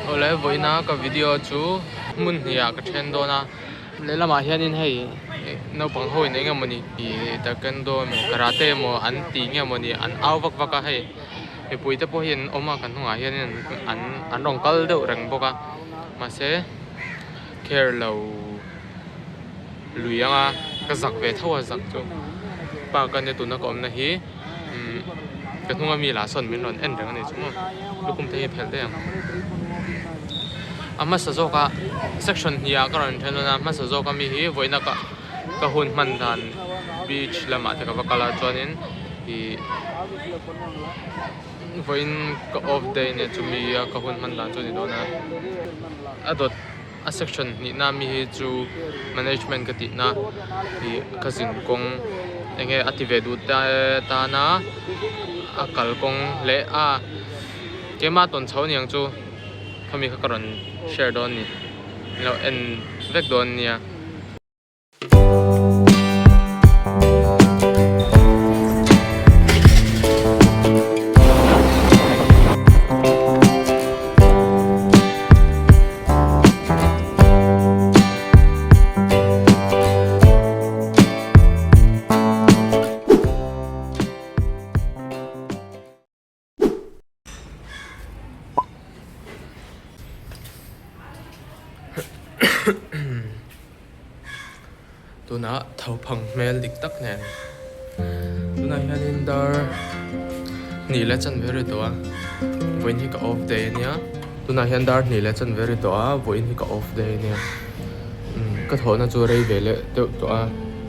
Awle vawiina ka video chu hmun hnih ah ka then dawn a lehlamah hianin hei naupang ho in eng emawni ih taekwondo emaw karate emaw an tih nge mawni an au vak vak a hei mipui te pawh hi an awm a kan hnungah hianin an an rawn kal deuh reng bawk a mahse care lo lui anga ka zak ve tho a zak chu park ania tuna ka awmna hi umm ka hnunga mi lah sawn min rawn en reng a ni chu maw lukhum te hi a phelh daih ang a hmasa zawk a section hnih ah ka rawn then dawn a hmasa zawk ami hi vawiina ka ka hun hman dan beach lamah te ka va kal a chuanin ih vawiin ka off day ania chumi a ka hun hman dan chu a ni dawn a a dawt. A section hnihna mi hi chu management ka tihna ih ka zin kawng eng nge a ti ve duh te tana a kal kawng leh a keimah tawn chho aniang chu khami kha ka rawn share dawn a ni lo en vek dawn nia. Tunah tho phang hmel dik tak nen tunah hianin dar hnih leh chanve ri tawh a vawiin hi ka off day ania tunah hian dar hnih leh chanve ri tawh a vawiin hi ka off day ania ka thawhna chu rei ve leh deuh tawh a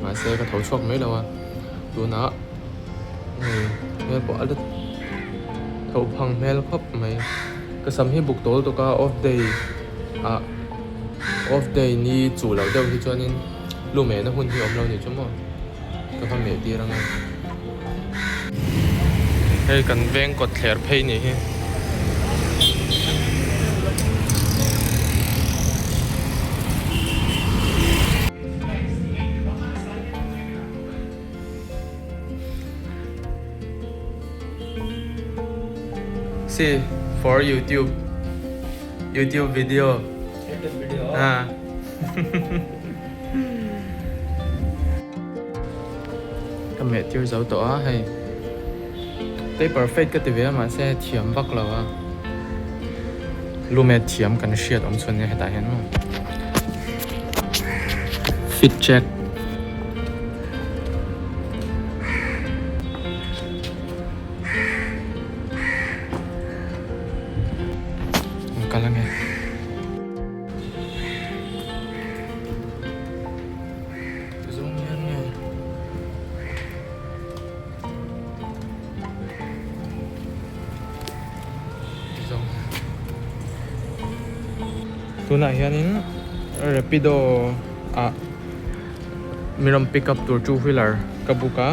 mahse ka tho chhuak mai lo a tunah. Hei hmel pawh a la tho phang hmel khawp mai ka sam hi buk tawl tawk a off day ah off day ni chuh loh deuh hi chuanin lu mehna hun hi a awm lo ni chu maw ka va meh tir ang a hei kan veng kawt thler phei ni hi. See for YouTube YouTube video. YouTube video. Ah. Ka meh tir zo tawh a hei paper fade ka ti ve a mahse thiam vak lo a lumet thiam kan hriat awm chhun nia hetah hian maw fit check. Kal ange. Zawng hian nge. Zawng. Tunah hianin Rapido ah mi rawn pick up tur two wheeler ka book a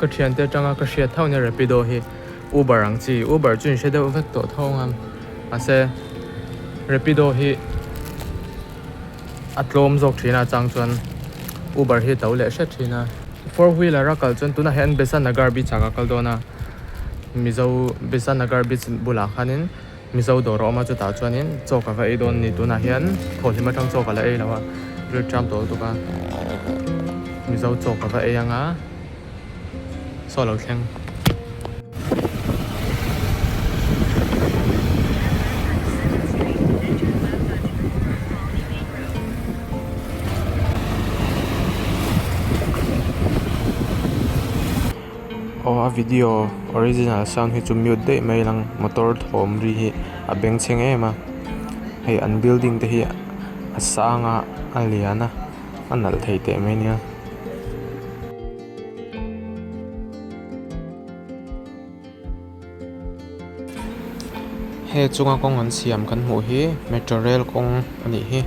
ka thiante atanga ka hriat thauh nia rapido hi uber ang chi uber chu in hre deuh vek tawh tho ang a mahse rapido hi a tlawm zawk thin a chang chuan uber hi a to leh hret thin a four wheeler a kal chuan tunah hian besant nagar beach ah ka kal dawn a mizo besant nagar beach bulah khanin. Mizo dawr a awm a chutah chuanin chaw ka va ei dawn a ni tunah hian thawhhlim atang chaw ka la ei lo a ril tram tawh lutuk a Mizo chaw ka va ei anga saw lo thleng. Aw a video original sound hi chu mute daih mai lang motor thawm ri hi a bengchheng em a hei an building te hi a sang a a lian a a nalh thei teh mai ania. He chunga kawng an siam kan hmuh hi metro rail kawng a nih hi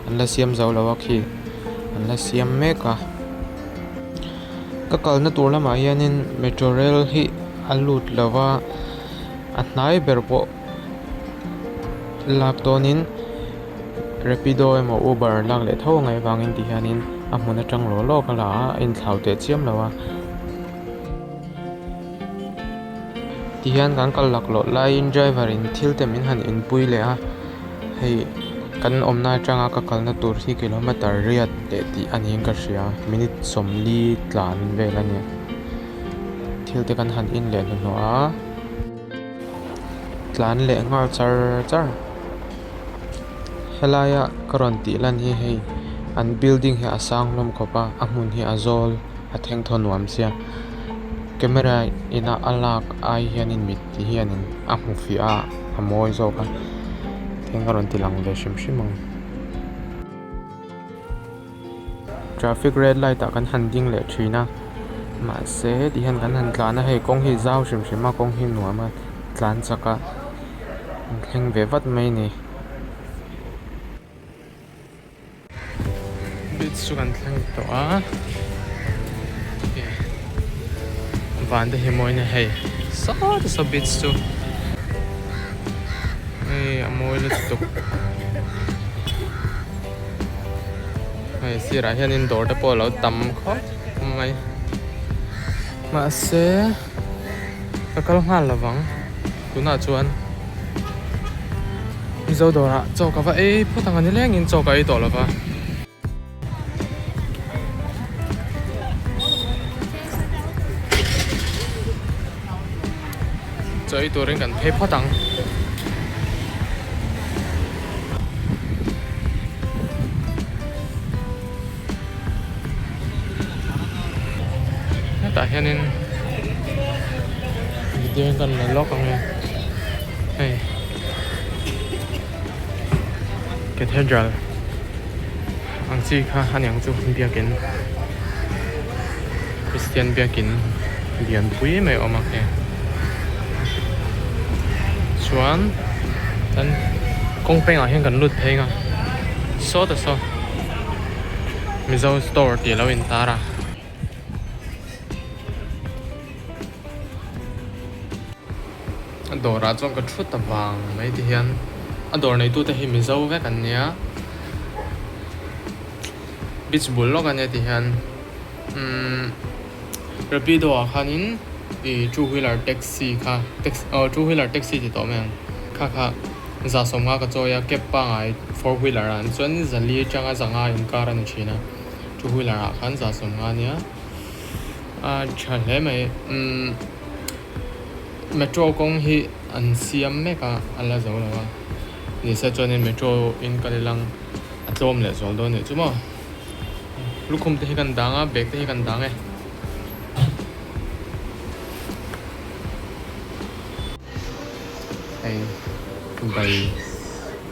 an la siam zo lo a khi an la siam mek a ka kalna tur lamah hianin metro rail hi a lut lo va a hnai ber pawh lak dawnin rapido emaw uber lak leh tho angai avangin ti hianin a hmun atang law law ka la a a inthlau teh chiam lo a. Tihian kan kal laklawh laiin driver in thil te min han inpui leh a hei kan awmna atanga ka kalna tur hi kilometer riat leh tih a niin ka hria minute 40 tlan vel a ni thil te kan han in leh hnuhnawh a tlan leh nghal char char helaia ka rawn tih lan hi hei an building hi a sang hlawm khawp a a hmun hi a zawl a thengthaw nuam sia camera ina a lak ai hianin mit ti hianin a hmu fiah a a mawi zawk a theng a rawn ti lang ve hrim hrim ang. Traffic red light ah kan han ding leh thin a mahse ti hian kan han tlan a hei kawng hi zau hrim hrim a kawng hi nuam a tlan chak a an thleng ve vat mai a ni. Beach chu kan thleng tawh a van te hi mawi na hei saw te saw beach chu hei a mawi lutuk hei sirah hianin dawr te pawh a lo tam khawp mai mahse ka kal nghal lovang. Tunah chuan Mizo dawrah chaw ka va ei phawt ang a ni lengin chaw ka ei tawh lo va. Chaw ei turin kan phei phawt ang. Hetah hianin video hi kan la lawk ang e hei cathedral ang chi kha a ni ang chu biakin christian biakin lian pui mai a awm a hei chuan kan kawng pengah hian kan lut phei ang a sawta saw. Mizo store tih a lo intar a. A dawrah chuan ka thu ta vang mai ti hian a dawr neitute hi Mizo vek an nia. Beach bul lawk a nia ti hian umm Rapido ah khanin ih two wheeler taxi kha aw two wheeler taxi ti tawh mai ang kha kha. Za sawmnga ka chawi a, cab pangai four wheeler ah an chuan zali atanga zanga inkar a ni thin a, two wheeler ah khan za sawmnga ania a tha hle mai umm metro kawng hi an siam mek a a la zo lo a nise chuanin metro in kal ilang a tlawm leh zual dawn anih chu maw lukhum te hi kan dang a bag te hi kan dang e. Hei bai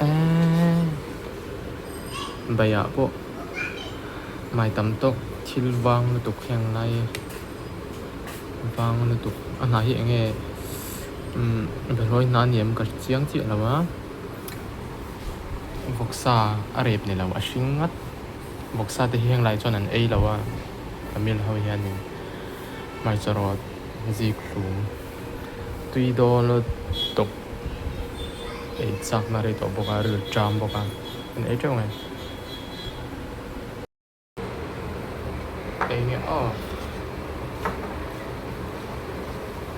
eee baiah pawh mai tam tawk thil vang lutuk heng lai vang lutuk a hnah hi eng nge umm behlawi hna ni em ka hre chiang chiah lo a vawksa a rep ni lo a hring ngat vawksa te hi heng lai chuan an ei lo a tamil ho hianin hmarcha rawt zik hlum. Tui dawn lutuk ei chakna rei tawh bawk a ril ṭam bawk a an ei ṭeuh mai. Eng nge aw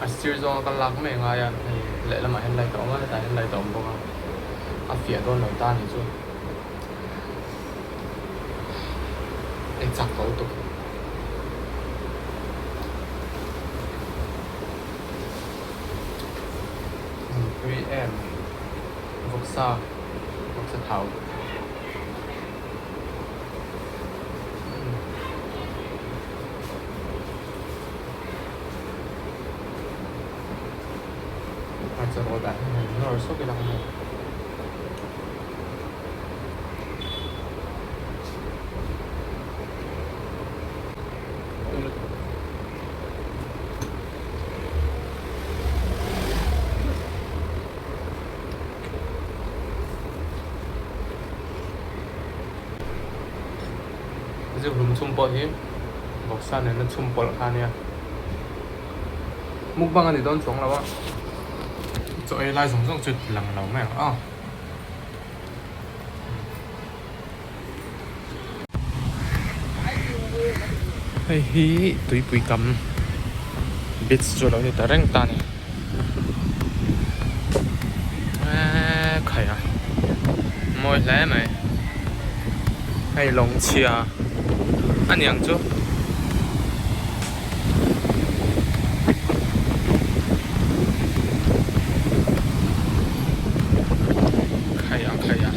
a sir zawnga ka lak mai angai a hei lehlamah hian light a awm a hetah hian light a awm bawk a a fiah dawn lo ta a nih chu ei chak tawh lutuk. Tui em vawksa vawksa thau hmarcha rawt ah hian han nawr sawk ila ang a. Zikhlum chhum pawh hi vawksa nena chhum pawlh kha ania mukbang a ni dawn chuang lo a chaw ei lai zawng zawng chu lang lo mai ang aw. Hei hi tuipui kam beach chu a lo ni ta reng ta a ni. mawi hle mai. Hei lawng chhia a ni ang chu. Khai a khai a.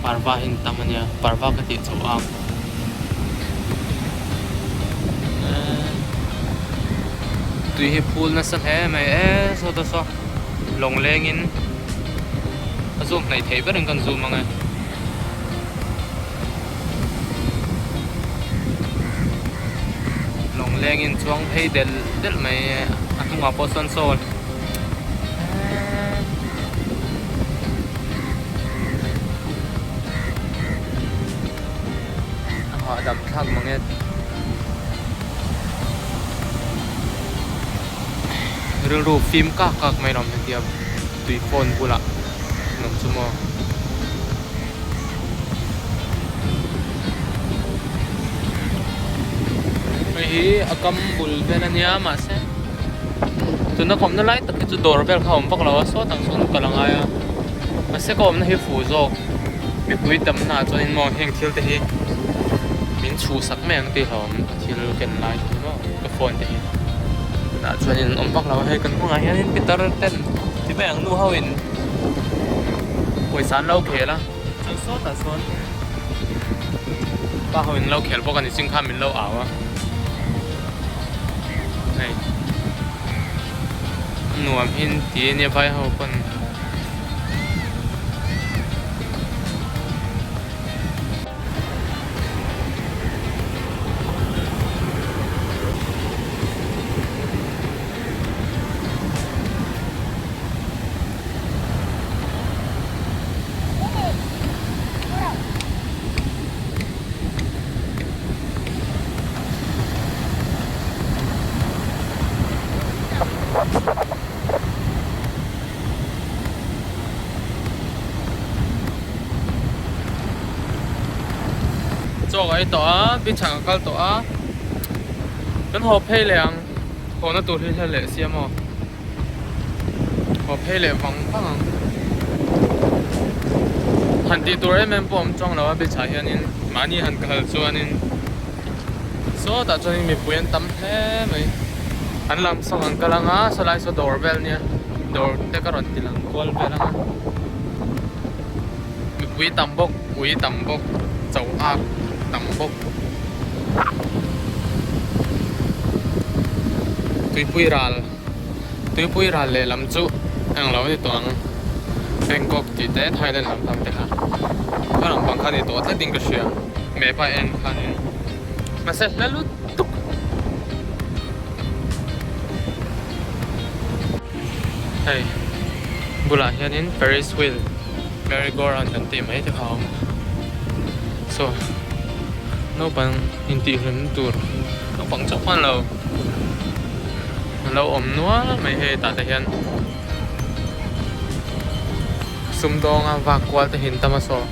Parva hi an tam ania parva ka tih chauh ang tui hi phul nasa hle mai e saw te saw lawng leng in a zoom hnaih theih berin kan zoom ang e. Lawng leng in chuang phei del del mai a hnungah pawh sawn sawn a hahdam thlak mang e rilru fim kak kak mai lawm hetiang tui phone bulah an awm chu maw. Hei hi a kam bul vel a nia mahse tuna ka awmna lai tak hi chu dawr vel kha a awm vak lo a sawtah sawn kal a ngai a mahse ka awmna hi fuh zawk mipui tamna ah chuanin maw heng thil te hi min chhuhsak mai ang tih hlauhawm ka thil ken lai te hi maw ka phone te hi tunah chuanin an awm vak lo a hei kan hnungah hianin pitar ten ti mai ang nu ho in. Pawisa an lo khel a chuan sawtah sawn pa ho in an lo khel bawk a ni ching khan min lo au a hei a nuam hi an ti a nia vai ho pawn. Chaw ka ei tawh a bichhak a kal tawh a kan haw phei leh ang hawna tur hi hla leh sia maw. Haw phei leh vang vang ang. Han tih tur em em pawh awm chuang lo a beach ah hianin mahni han kal chuanin sawtah chuanin mipui an tam hle mai. An lam sawng an kal ang a sawlai saw dawr vel nia dawr te ka rawn ti lang kual vel ang a. Mipui tam bawk ui tam bawk cho ak tam bawk. Tuipui ral. Tuipui ral lehlam chu eng lo a ni tawh ang. Bangkok tih te Thailand lam pang te kha khaw lam pang kha a ni tawh tlat in ka hria. Map a en khanin mahse hla lutuk. Hei bulah hianin Ferris wheel merry go round kan tih mai te kha a awm a. Saw naupang intihhlimna tur naupang chauh pawh a ni lo. A lo awm nual mai hei tah te hian sumdawnga vak kual te hi an tam a saw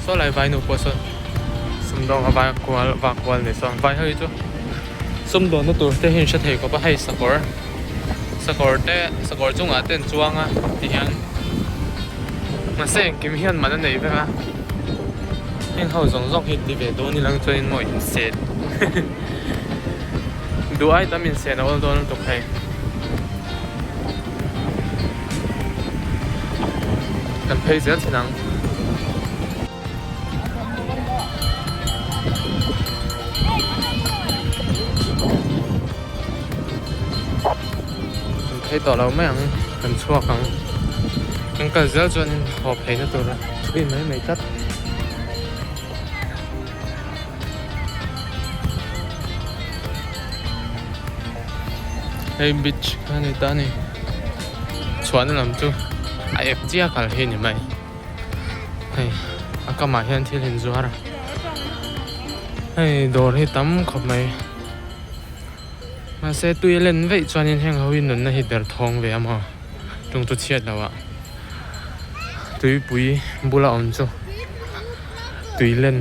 saw lai vai nu pawh sawn sumdawnga vai kual vak kual ni sawn vai ho hi chu sumdawnna tur te hi an hre thei khawp a hei sakawr sakawr te sakawr chungah te an chuang a ti hian mahse engkim hian man a nei vek a heng ho zawng zawng hi ti ve dawn ila chuanin maw inset. Duh ai tam insen a awl dawn lutuk hei. Kan phei zel thin ang. Kan phei tawh lo mai ang, kan chhuak ang. Kan kal zel chuanin haw pheina tur a thui mai mai tlat. Hei beach kha ni ta a ni chhuahna lam chu a ep chiah kal hi a ni mai hei a kamah hian thil inzuar a. Hei dawr hi tam khawp mai mahse tui a len veih chuanin heng ho hi nunna hi der thawng ve a maw tung chu chhiat loh ah tuipui bula awm chu tui len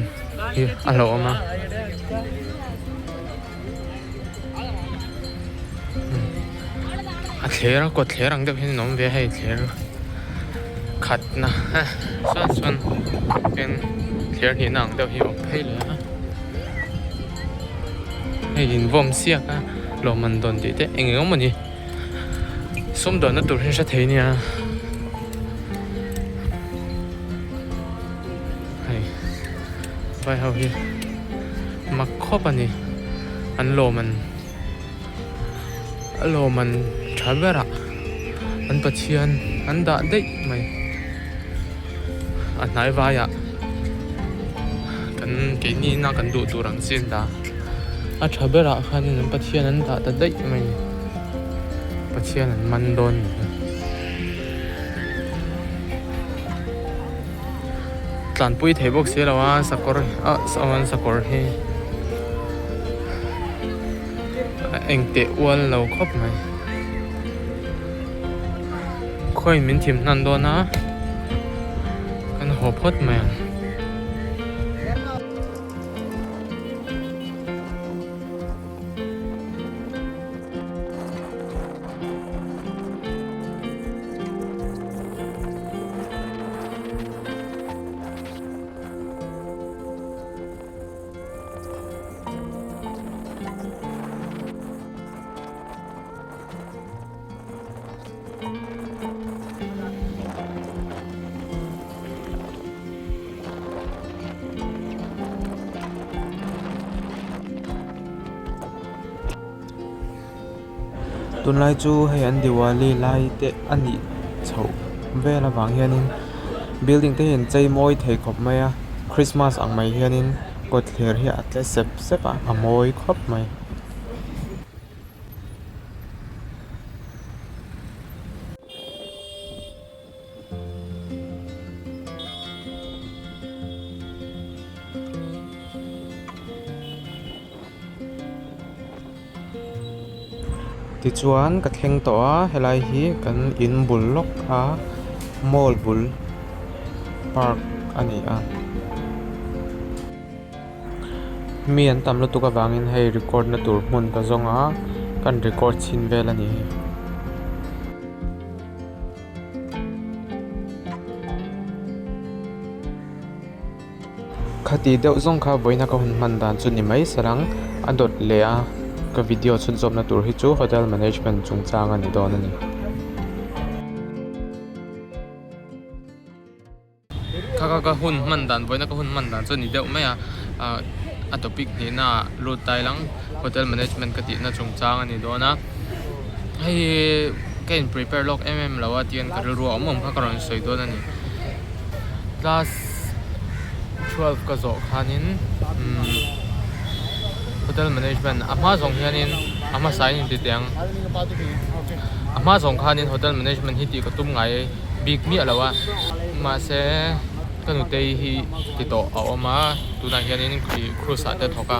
hi a hlauhawm a. A thler a kawt thler ang deuh hian an awm ve a hei thler khat na chuan chuan eng thler hnihna ang deuh hi a awm phei leh a hei invawm siak a lawmman dawn tih te eng eng emaw ni sumdawnna tur hi hre thei nia hei vai ho hi. Mak khawp a ni. An lawm an a lawm an tha berah an Pathian an dah daih mai. A hnai vaiah kan keini ina kan duh tur ang chi an dah a. A tha berah khanin an Pathian an dah ta daih mai a ni. Pathian an man dawn ni. Tlanpui thei bawk si lo a sakawr ah sawn sakawr hi a eng teh ual lo khawp mai khawiin min thim hnan dawn a kan haw phawt mai ang. Tunlai chu hei an diwali lai te a nih chhoh vel avang hianin building te hi an chei mawi thei khawp mai a christmas ang mai hianin kawtthler hi a tle sep sep a a mawi khawp mai. Tichuan ka thleng tawh a helai hi kan in bul lawk a mall bul park a ni a mi an tam lutuk avangin hei record na tur hmun ka zawng a kan record chhin vel a ni. Khati deuh zawng kha vawiina ka hun hman dan chu ni mai sarang a dawt leh a ka video chhunzawmna tur hi chu hotel management chungchang a ni dawn a ni. Kha kha ka hun hman dan vawiina ka hun hman dan chu ni deuh mai a ah a topic hnihna ah lut tai lang hotel management ka tihna chungchang a ni dawn a hei ka in prepare lawk em em lo a tihian ka rilru a awm awm kha ka rawn sawi dawn a ni. Class 12 ka zawh khanin umm hotel management a hma zawng hianin a hmasa in inti teh ang a hma zawng khanin hotel management hi tih ka tum ngai bik miah lo a mahse ka nutei hi ti tawh a awm a tunah hianin ih cruise ah te a thawk a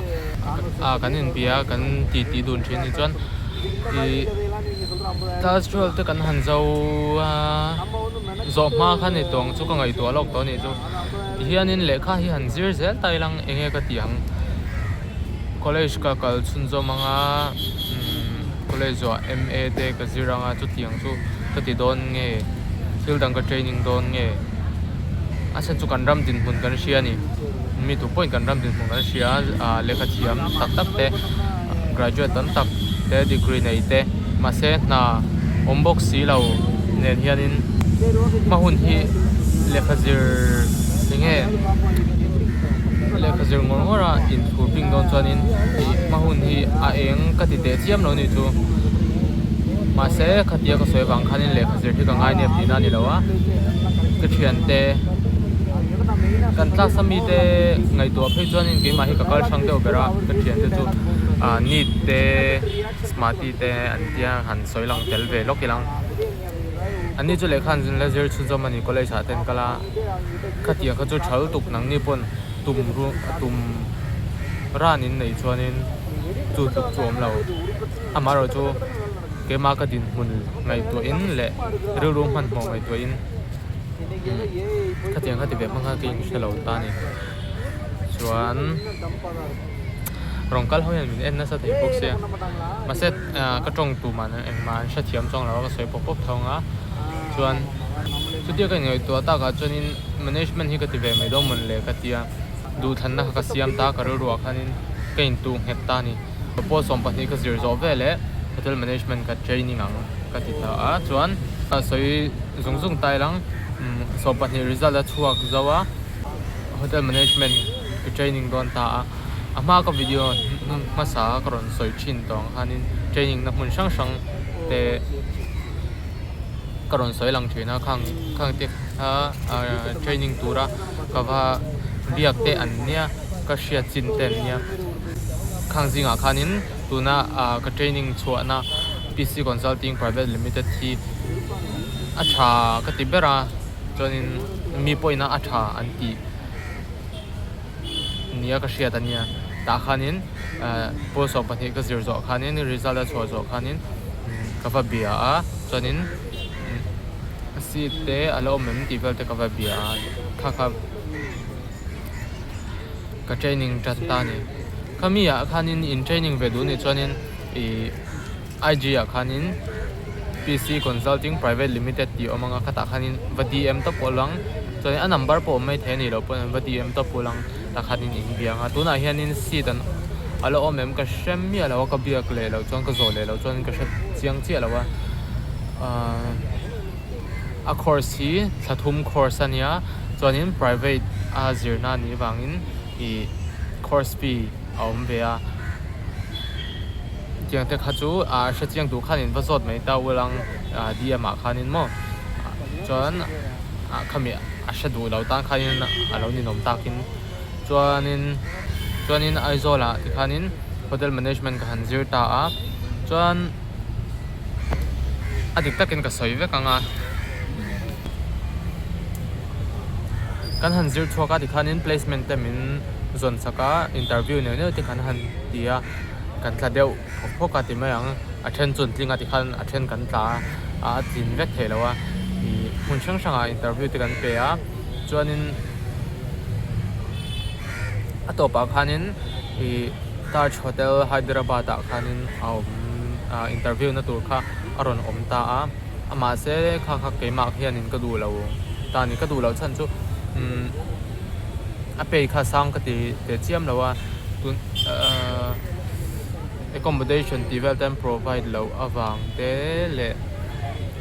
ah kan inbia kan ti tih dun thin ni chuan ih class 12 te kan han zo a. Zawh hma kha ni tawng chu ka ngaihtuah lawk tawh anih chu. Tihianin lehkha hi han zir zel ta ilang eng nge ka tih ang. College ka kal chhunzawm anga umm college ah MA te ka zir anga chutiang chu ka ti dawn nge thil dang ka training dawn nge a chhan chu kan ram dinhmun kan hria a ni. Mi tu pawhin kan ram dinhmun kan hria a lehkha thiam tak tak te graduate tam tak te degree nei te mahse hna awm bawk si lo nen hianin hma hun hi lehkha zir enge lehkha zir ngawr ngawr a inthur bing dawn chuanin ih hma hun hi a eng ka ti teh chiam lo ni chu mahse khatia ka sawi avang khanin lehkha zir hi ka ngai nep tihna a ni lo a ka thiante kan class a mite ngaihtuah phei chuanin keimah hi ka kal hrang deuh ber a ka thiante chu ah neet te smarty te an tia han sawi lang tel ve lawk ila an ni chu lehkha an la zir chhunzawm a ni college ah te an kal a khatiang kha chu tha lutuk nangni pawn tum ru tum. Ran in neih chuanin chu tluk chu awm lo. Amaherawhchu keimah ka dinhmun ngaihtuahin leh rilru hmanhmawh ngaihtuahin khatiang kha ti ve hmang kha ka inhre lo ta a ni. Chuan rawn kal ho hian min en nasa thei bawk sia. Mahse ka tawng tumah engmah an hrethiam chuang lo a ka sawi pawp pawp tho ang a. Chuan chutia ka inngaihtuah takah chuanin management hi ka ti ve mai dawn mawn le ka ti a. Duhthlanna kha ka siam ta ka rilruah khanin ka intuh nghet ta a ni. Pawl 12 ka zir zawh ve leh hotel management ka training ang ka ti ta a. Chuan sawi zung zung ta ilang 12 result a chhuak zo a hotel management ka training dawn ta a. A hma ka video hmasa ka rawn sawi thin tawh ang khanin training na hmun hrang hrang te ka rawn sawi lang thin a khang khang te kha training tura ka va biak te an nia ka hriat chin te an nia khang zingah khanin tuna ah ka training chhuahna P C Consulting Private Limited hi a tha ka ti ber a chuanin mi pawhin a tha an tih nia ka hriat a nia tah khanin ah pawl 12 ka zir zawh khanin result a chhuah zawh khanin ka va bia a chuanin seat te a la awm em tih vel te ka va bia a kha kha ka training tan ta a ni khami ah khanin in training ve duh anih chuanin ih I G ah khanin P C Consulting Private Limited tih a awm ang a khatah khanin va D M tawp pawh lang chuanin a number pawh awm mai thei a nih loh pawh va D M tawp pawh lang tah khanin in bia ang a tunah hianin seat an a la awm em ka hre miah lo a ka biak leh loh chuan ka zawh leh loh chuan ka hre chiang chiah lo a ahh a course hi thla thum course a nia chuanin private a zirna a nih avangin ih course fee a awm ve a. Tiang te kha chu ah hre chiang tur khan in va zawt mai ta ul ang ah DM ah khanin maw chuan ah khami a hre duh lo tan khanin a lo ninawm takin chuanin chuanin Aizawl ah tikhanin hotel management ka han zir ta a chuan a dik takin ka sawi vek ang a kan han zir chhuak a tikhanin placement te min zawn chak a interview neuh neuh te kan han ti a. Kan tla deuh phawk phawk a ti mai ang, a then chu an tling a tikhan a then kan tla a, a tlin vek theih loh a, ih hmun hrang hrangah interview te kan pe a, chuanin a tawpah khanin ih Taj Hotel Hyderabad ah khanin a awm ah interview na tur kha a rawn awm ta a, mahse kha kha keimah hianin ka duh lo ta a ni, ka duh loh chhan chu umm. A pay kha sang ka ti teh chiam lo a tun ahh accommodation tih vel te an provide loh avang te leh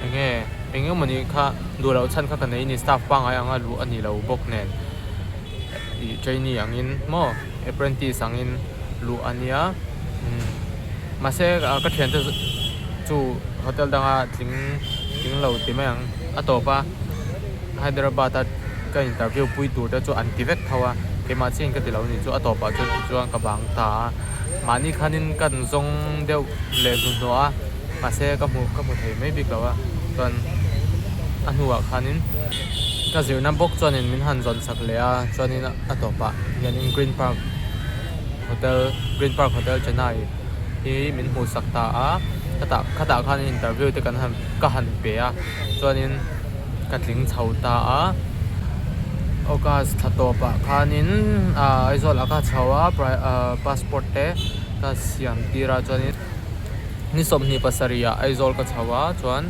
eng nge eng emaw ni kha duh loh chhan kha ka nei ni staff pangngai anga luh a ni lo bawk nen ih trainee angin maw apprentice angin luh a nia umm mahse ka thiante chu hotel danga tling tling lo ti mai ang a tawp a. Hyderabad a ka interview pui tur te chu an ti vek tho a, keimah chian ka ti lo ni chu a tawpah chuan tichuan ka bang ta a, mahni khanin ka an zawng deuh leh hnuhnawh a, mahse ka hmu ka hmu thei mai bik lo a, chuan a hnuah khanin ka zirna bawk chuanin min han zawn chak leh a, chuanin a tawpah hianin Green Park Hotel Green Park Hotel Chennai hi min hmuh sak ta a, khatah khatah khanin interview te kan han ka han pe a. Chuanin ka tling chho ta a, August thla tawpah khanin ah Aizawl ah ka chho a passport te ka siam tir a chuanin ni 27 ah Aizawl ka chho a chuan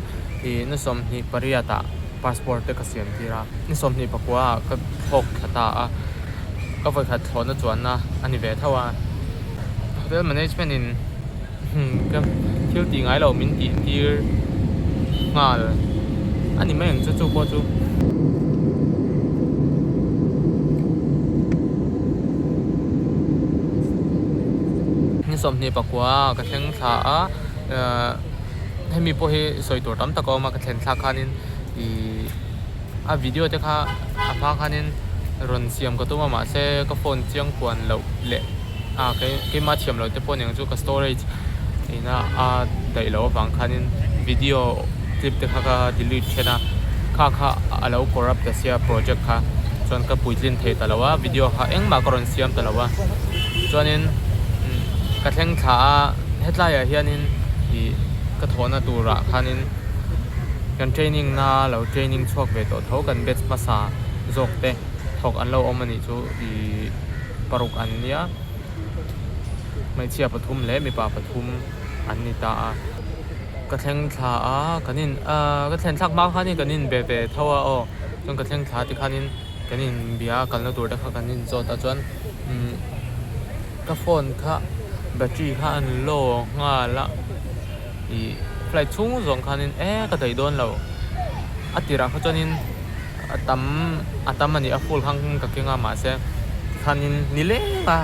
ih ni 28 ah passport te ka siam tir a, ni 29 ah ka thlawk thla ta a, ka vawikhat thlawhna chuanna a ni ve tho a, hotel management in. Ka thil tih ngai loh min tih tir nghal a ni mai ang chu chu pawh chu. Ni 24 ka thleng thla a ahh hemi pawh hi sawi tur tam tak a awm a ka thlen thlak khanin ihh a video te kha a hma khanin rawn siam ka tum a mahse ka phone chiang kuan loh leh. Ah keimah thiam loh te pawh aniang chu ka storage ina a daih loh avang khanin video clip te kha ka delete then a kha kha a lo corrupt ta sia project kha chuan ka puitlin thei ta lo a video kha engmah ka rawn siam ta lo a. Chuanin ka thleng thla a, hetlaiah hianin ih ka thawhna turah khanin kan training na lo training chhuak ve tawh tho kan batch hmasa zawk te thawk an lo awm a nih chu ih paruk an nia hmeichhia pathum leh mipa pathum an ni ta a. Ka thleng thla a kan in ahh ka thlen thlak hma khanin kan in be ve tho a aw chuan ka thleng thla tikhanin kan in bia a kalna tur te kha kan in zawt a chuan umm ka phone kha battery kha an low nghal a ih flight chhung zawng khanin e ka daih dawn lo a tirah kha chuanin a tam a tam a nih a full khan ka keng a mahse tikhanin nileng a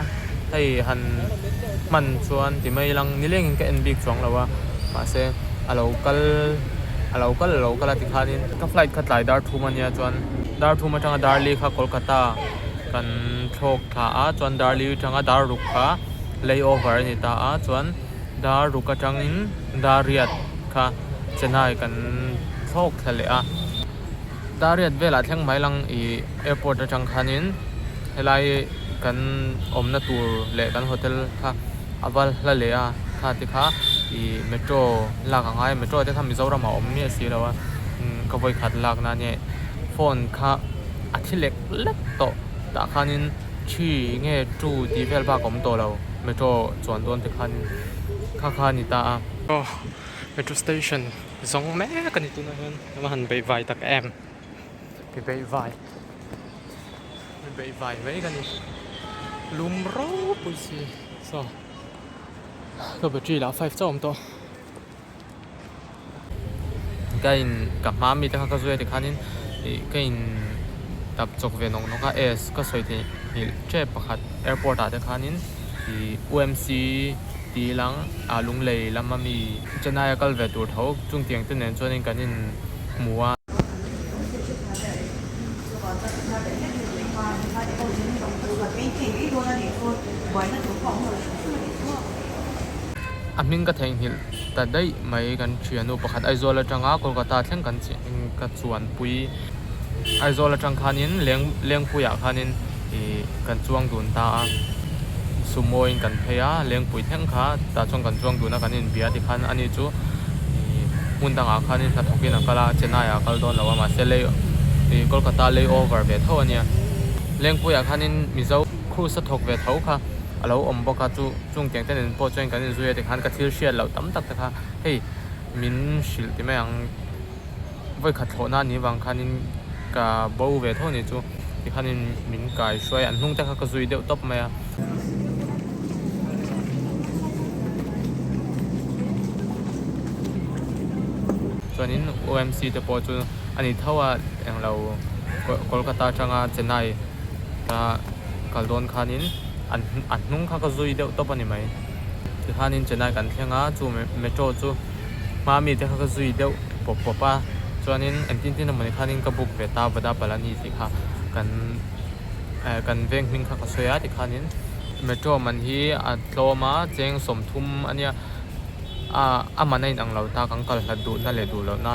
hei han hman chuan ti mai lang nilengin ka en bik chuang lo a mahse a lo kal a lo kal a lo kal a tikhanin ka flight kha tlai dar thum a nia chuan dar thum atanga dar li kha Kolkata kan thlawk thla a chuan dar li atanga dar ruk kha layover a ni ta a chuan dar ruk atangin dar riat kha Chennai kan thlawk thla leh a. Dar riat velah thleng mai lang ih airport atang khanin helai kan awmna tur leh kan hotel kha a va hla leh a kha te kha ih metro lak a ngai a metro te kha Mizoram ah a awm miah si lo a ka vawi khat lak na ania phone kha a thi lek lek tawh tah khanin thi nge two tih vel bak a awm tawh lo metro chuan dawn te khanin kha kha a ni ta a. Aw metro station zawng mek a ni tunah hian a va han beih vai tak em mi beih vai mi beih vai mai ka ni lum ropui si saw ka battery lah five chauh a awm tawh ka in ka hma mi te kha ka zui a tikhanin ih ka in tap chawk ve nawk nawk a s ka sawi theih nghilh tep pakhat airport ah te khanin ih U_M_C tih lang ah Lunglei lama mi Chennai a kal ve tur tho chung tiang te nen chuanin kan in hmu a. A hming ka theihnghilh ta daih mai kan thiannu pakhat Aizawl atanga Kolkata thleng kan ka chuanpui Aizawl atang khanin leng Lengpuiah khanin ih kan chuang dun ta a sumo in kan phei a Lengpui thleng kha tah chuan kan chuang dun a kan inbia tikhan ani chu ih hmun dangah khanin hnathawkin a kal a Chennai ah a kal dawn lo a mahse lei ih Kolkata layover ve tho ania Lengpuiah khanin Mizo cruise a thawk ve tho kha a lo awm bawk a chu chung tiang te nen pawh chuan kan inzui a tikhan ka thil hriat loh tam tak te kha hei min hrilh ti mai ang vawikhat thlawhna a nih vang khanin ka bo ve tho a nih chu tikhanin min kai hruai an hnung te kha ka zui deuh tawp mai a. Chuanin OMC te pawh chu a ni tho a englo Kolkata atanga Chennai ka kal dawn khanin an a hnung kha ka zui deuh tawp a ni mai tikhanin Chennai kan thleng a chu metro chu hma mi te kha ka zui deuh pawp pawp a chuanin engtin tin emawni khanin ka book ve ta Vada Palani tih kha kan eh kan veng hming kha ka sawi a tikhanin metro man hi a tlawm a cheng sawmthum a nia ah a man a inang lo ta kan kal hlat duhna leh duh lohna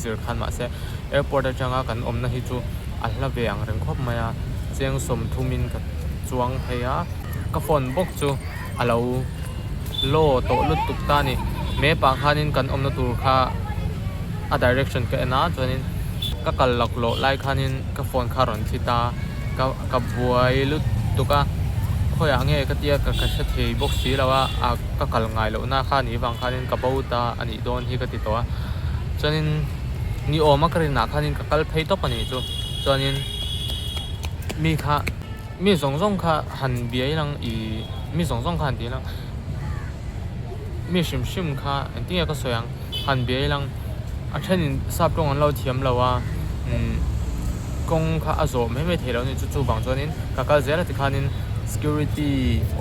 zir khan mahse airport atanga kan awmna hi chu a hla ve ang reng khawp mai a cheng sawmthumin ka chuang phei a ka phone bawk chu a lo law tawh lutuk ta a ni map ah khanin kan awmna tur kha a direction ka en a chuanin ka kal laklawh lai khanin ka phone kha a rawn thli ta ka ka buai lutuk a khawiah nge ka tia ka hre thei bawk si lo a ah ka kal ngai loh na kha a nih vang khanin ka bo ta a nih dawn hi ka ti tawh a chuanin ni awm a ka rinah khanin ka kal phei tawp a nih chu chuanin mi kha mi zawng zawng kha han biai lang ih mi zawng zawng kha han ti lang mi hrim hrim kha engtin nge ka sawi ang han biai lang a thenin sap tawng an lo thiam lo a umm kawng kha a zawh mai mai theih loh a ni chu chuvang chuanin ka kal zel a tikhanin security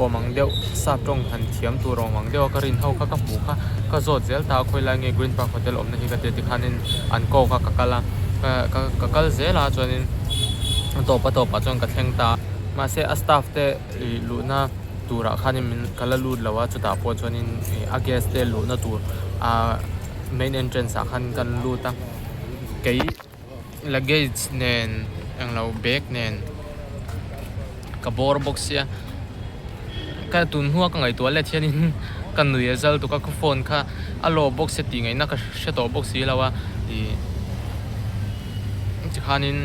awm ang deuh sap tawng han thiam tur awm ang deuh a ka rin ho kha ka hmuh kha ka zawt zel ta a khawi lai nge green park hotel awmna hi ka tia tikhanin an kawk a ka kal a ka ka kal zel a chuanin a tawp a tawpah chuan ka thleng ta a mahse a staff te ih luhna turah khanin min ka la lut lo a chutah pawh chuanin ih a guest te luhna tur ah main entrance ah khan kan lut a kei luggage nen englo bag nen ka bawr bawk sia. Ka tun hnua ka ngaihtuah let hianin ka nui a zal tuk a, ka phone kha a law bawk se tih ngaihna ka hre tawh bawk si lo a, ih tikhanin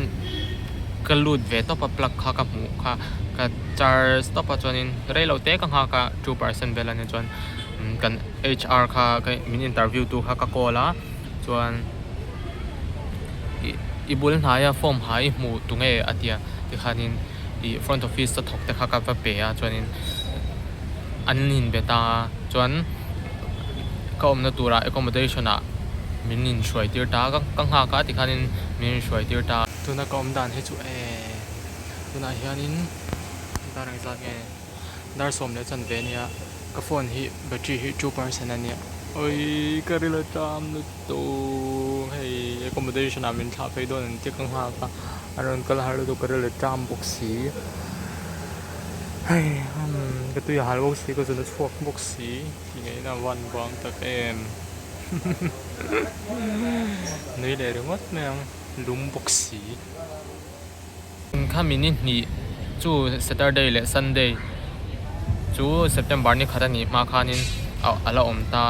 ka lut ve tawp a plug kha ka hmuh kha ka charge tawp a chuanin rei lo te ka nghak a 2% vel a nia chuan kan HR kha min interview tu kha ka call a chuan ih i bul hnaia form ha i hmuh tunge a ti a tikhanin. Ih front office a thawk te kha ka va pe a chuanin an inbe ta a chuan ka awmna turah accommodation ah min inhruai tir ta a ka nghak a tikhanin min inhruai tir ta a. Tuna ka awm dan hi chu eee tunah hianin dar engzat nge dar 10 leh ania ka phone hi battery hi 2% ania awii ka ril a ṭam lutuk. Tung hei accommodation ah min thlah phei dawn an tia ka nghak a an rawn kal har lutuk ka rilru ṭam bawk si hei umm ka tui a hal bawk si ka zun a chhuak bawk si tih ngaihna a van vang tak em nui leh ringawt mai ang lum bawk si. Khami ni hnih chu Saturday leh Sunday chu September ni khat a nih hma khanin a la awm ta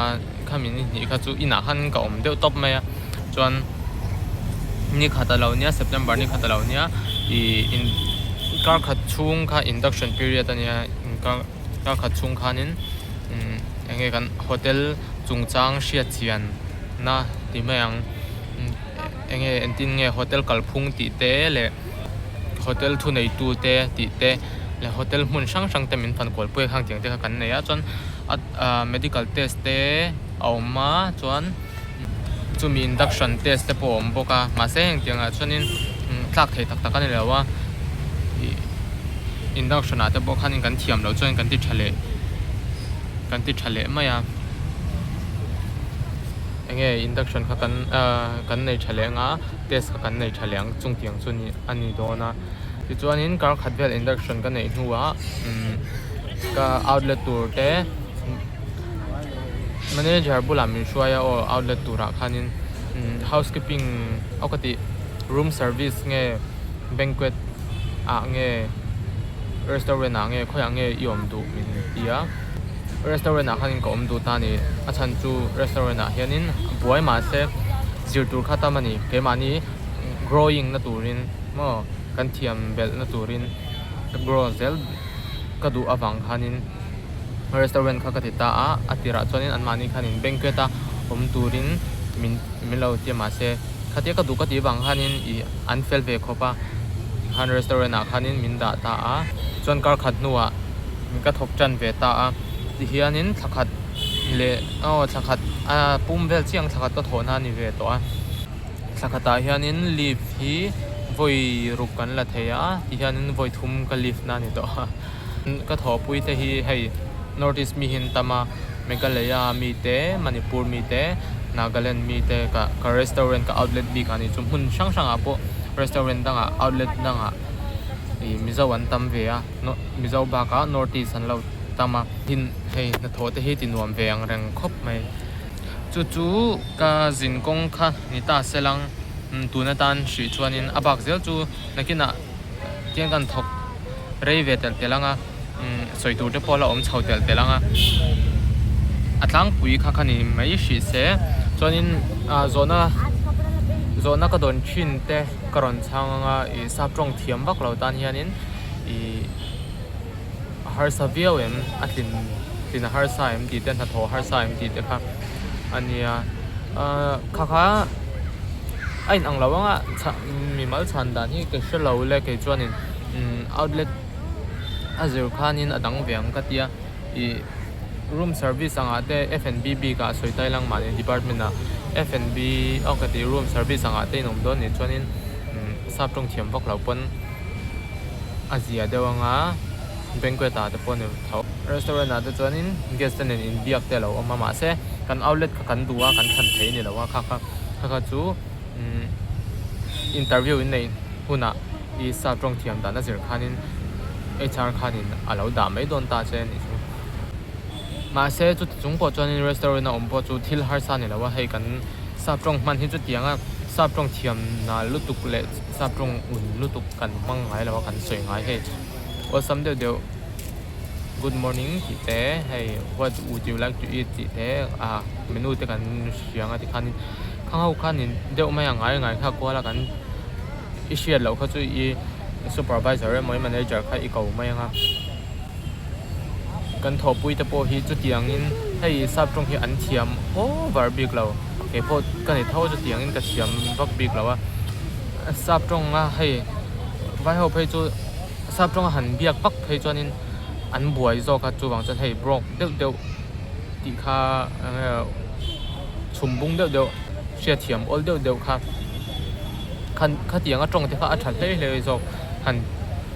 khami ni hnih kha chu inah khan ka awm deuh tawp mai a chuan ni khat a lo nia September ni khat a lo nia ih in kar khat chhung kha induction period a nia kar khat chhung khanin eng nge kan hotel chungchang hriat chian na ti mai ang. Eng nge engtin nge hotel kalphung tih te leh hotel thuneitu te tih te leh hotel hmun hrang hrang te min fan kual pui a khang tiang te kha kan nei a chuan a medical test te a awm a chuan chumi induction test te pawh a awm bawk a mahse heng tiangah chuanin tlak thei tak tak a ni lo a ih induction ah te pawh khanin kan thiam loh chuan kan ti tha leh kan ti tha leh mai a. Eng nge induction kha kan ahh kan nei tha leh anga test kha kan nei tha leh ang chung tiang chu ni a ni dawn a tichuanin kar khat vel induction ka neih hnuah umm ka outlet tur te manager bulah min hruai a aw outlet turah khanin umm housekeeping aw ka tih room service nge banquet ah nge restaurant ah nge khawiah nge i awm duh min ti a. Restaurant ah khanin ka awm duh ta a ni. A chhan chu restaurant ah hianin buai mahse zir tur kha tam a ni. Keimahni growing na turin maw kan thiam belh na turin ka grow zel ka duh avang khanin restaurant kha ka ti ta a. A tirah chuanin anmahni khanin banquet a awm turin min min lo ti a mahse khatia ka duh ka tih avang khanin ih an fel ve khawp a tikhan restaurant ah khanin min dah ta a. Chuan kar khat hnuah. Ka thawk tan ve ta a, tihianin thla khat leh aw thla khat a pum vel chiang thla khat ka thawhna a ni ve tawh a, thla khatah hianin leave hi vawi ruk kan la thei a, tihianin vawi thum ka leave na a ni tawh a, ka thawhpui te hi hei North East mi hi an tam a, Meghalaya mi te, Manipur mi te, Nagaland mi te ka ka restaurant ka outlet bik ah ni chu hmun hrang hrangah pawh restaurant dangah outlet dangah ih Mizo an tam ve a. Mizo bakah North East an lo tam a, tin hei hnathawh te hi ti nuam ve ang reng khawp mai. Chu chu ka zin kawng kha ni ta se lang tun atan hrih chuanin a bak zel chu nakinah tiang kan thawk rei ve telh telh ang a, sawi tur te pawh a la awm chho telh telh ang a, a tlangpui kha kha ni mai hrih se chuanin zawhna zawhna ka dawn thin te ka rawn chhang ang a, ih sap tawng thiam vak lo tan hianin. Ih a harsa viau em a tlin tlin a harsa em tih te hnathawh a harsa em tih te kha a nia ahh kha kha a in ang lo ang a chhah mimal chhan dan hi ka hre lo le kei chuanin umm outlet a zir khanin a dang ve ang ka tia ih room service angah te F&B bik ah sawi tai lang mahni department ah F&B aw ka ti room service angah te in awm dawn nih chuanin umm sap tawng thiam vak lo pawn. A zia deuh anga banquet ah te pawh ni tho. Restaurant ah te chuanin guest te nen inbiak te a lo awm a mahse kan outlet kha kan duh a kan thlan thei a ni lo a kha kha kha kha chu umm interview in neih hunah i sap tawng thiam dan a zir khanin HR khanin a lo dah mai dawn ta che a nih chu. Mahse chuti chung pawh chuanin restaurant a awm pawh chu thil harsa a ni lo a hei kan sap tawng hman hi chutiang a sap tawng thiam nal lutuk leh. Sap tawng un lutuk kan hmang ngai lo a kan sawi ngai hei awlsam deuh deuh. Good morning tih te hei what would you like to eat tih te ah menu te kan hria ang a tikhanin khang ho khanin deuh mai a ngai ngai kha kual a kan i hriat loh kha chu i supervisor emaw i manager kha i ko mai ang a kan thawhpui te pawh hi chutiangin hei sap tawng hi an thiam over bik lo keipawh ka ni tho chutiangin ka thiam vak bik lo a sap tawnga hei vai ho phei chu. Sap tawnga han biak vak phei chuanin an buai zawk a, chuvang chuan hei broke deuh deuh tih kha enge chhum bung deuh deuh hriatthiam awl deuh deuh kha khan khatiang a tawng te kha a tha hlei hlei zawk han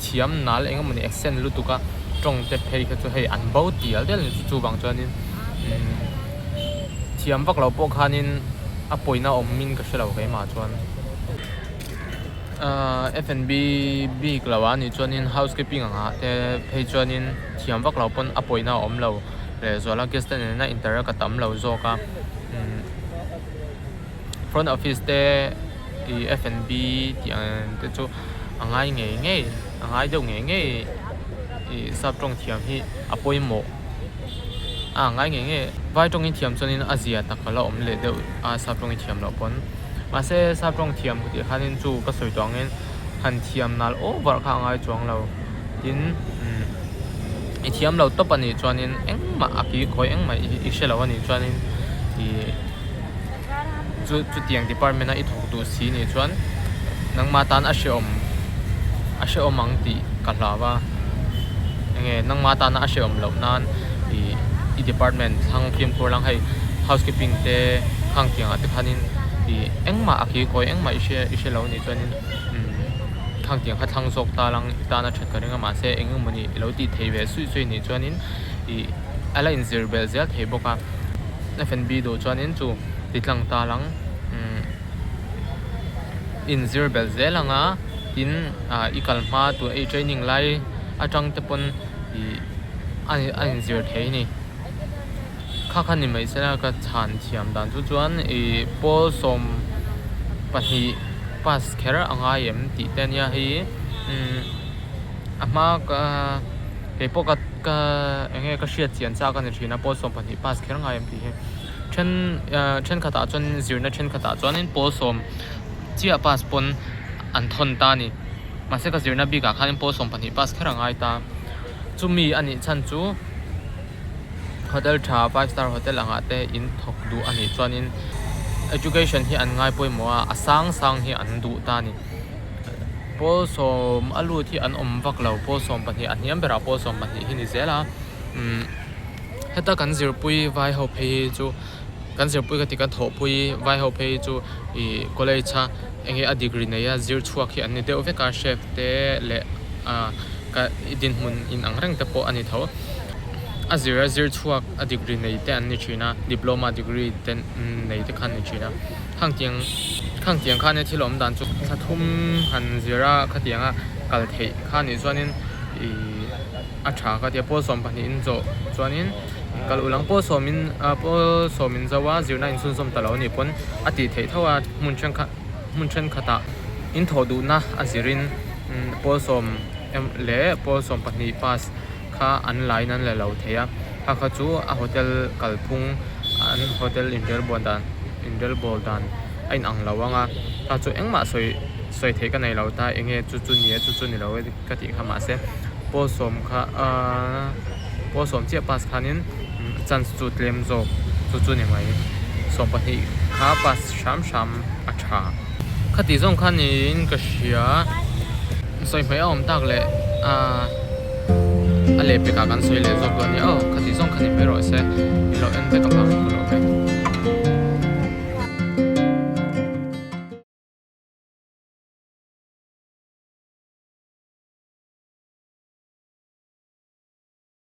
thiam nal eng emawni accent lutuk a tawng te phei kha chu hei an bo tial tial a ni chuvang chuanin umm thiam vak lo pawh khanin a pawina awmin ka hre lo keimah chuan. Ahh F&B bik lo a nih chuanin housekeeping ang ah te phei chuanin thiam vak lo pawn a pawina a awm lo leh zual a guest te nena interact a tam lo zawk a umm front office te ih F&B tih ang te chu a ngai ngei ngei a ngai deuh ngei ngei ih sap tawng thiam hi a pawimawh a ngai ngei ngei vai tawngin thiam chuanin a zia tak a la awm leh deuh a sap tawngin thiam loh pawn. Mahse sap tawng thiam tih khanin chu ka sawi tawh angin han thiam nal over kha a ngai chuang lo. Tin umm i thiam lo tawp a nih chuanin engmah a ki khawi engmah i hre lo a nih chuanin ih chu chutiang department a i thawk duh si nih chuan nangmah tan a hrehawm a hrehawm ang tih ka hlau a. Enge nangmah tana a hrehawm loh nan ih i department thlang fimkhur lang hei housekeeping te khang tiangah te khanin ih engmah a khi khawi engmah i hre i hre lo anih chuanin umm khang tiang kha thlang zawk ta lang i tana that ka ring a mahse eng emawni i lo tih theih ve suih suih anih chuanin ih a la inzir belh zel thei bawk a F&B duh chuanin chu ti tlang ta lang umm inzir belh zel ang a tin ah i kal hma tur i training lai atang te pawn ih a inzir thei a ni. Kha kha ni mai sela ka chhan thiam dan chu chuan ih pawl 12 pass kher a ngai em tih te ania hei umm a hma ka keipawh ka ka eng nge ka hriat chian chak a ni thin a pawl 12 pass kher ngai em tih hi then ah thenkhatah chuan zirna thenkhatah chuanin pawl sawm chiah pass pawn an thawn ta a ni mahse ka zirna bikah khanin pawl 12 pass kher a ngai ta chumi a nih chhan chu. Hotel tha five star hotel angah te in thawk duh a nih chuanin education hi an ngai pawimawh a a sang sang hi an duh ta a ni pawl sawm a lut hi an awm vak lo pawl 12 a hniam berah pawl 12 hi ni zel a umm heta kan zirpui vai ho phei hi chu kan zirpui ka ti kan thawhpui vai ho phei hi chu ih college a eng nge a degree nei a zir chhuak hi an ni deuh vek a chef te leh ah ka dinhmun in ang reng te pawh a ni tho. A zir a zir chhuak a degree nei te an ni thin a, diploma degree te nei te kha an ni thin a. Khang tiang khang tiang khan thil awm dan chu thla thum han zir a khatiang a kal theih kha nih chuanin ih a tha ka tia pawl 12 in zawh chuanin kal ulang pawl sawm in ah pawl sawm in zo a zirna in chhunzawm ta lo anih pawn a tih theih tho a hmun thenkhat hmun thenkhatah in thawh duhna a zirin pawl sawm leh pawl 12 pass. Kha an line an la lo thei a kha kha chu a hotel kalphung an hotel inrel bawl dan inrel bawl dan a in ang lo ang a kha chu engmah sawi sawi theih ka nei lo ta eng nge chu chu ni e chu chu ni lo e ka tih kha mahse pawl sawm kha ahh pawl sawm chiah pass khanin chance chu tlem zawk chu chu ni mai 12 kha pass hram hram a tha khati zawng kha niin ka hria sawi hmai a awm tak leh ahh. A lehpek ah kan sawi leh zawk dawn nia aw khati zawng kha ni mai rawh se in lo en vek avang in ka lo vek.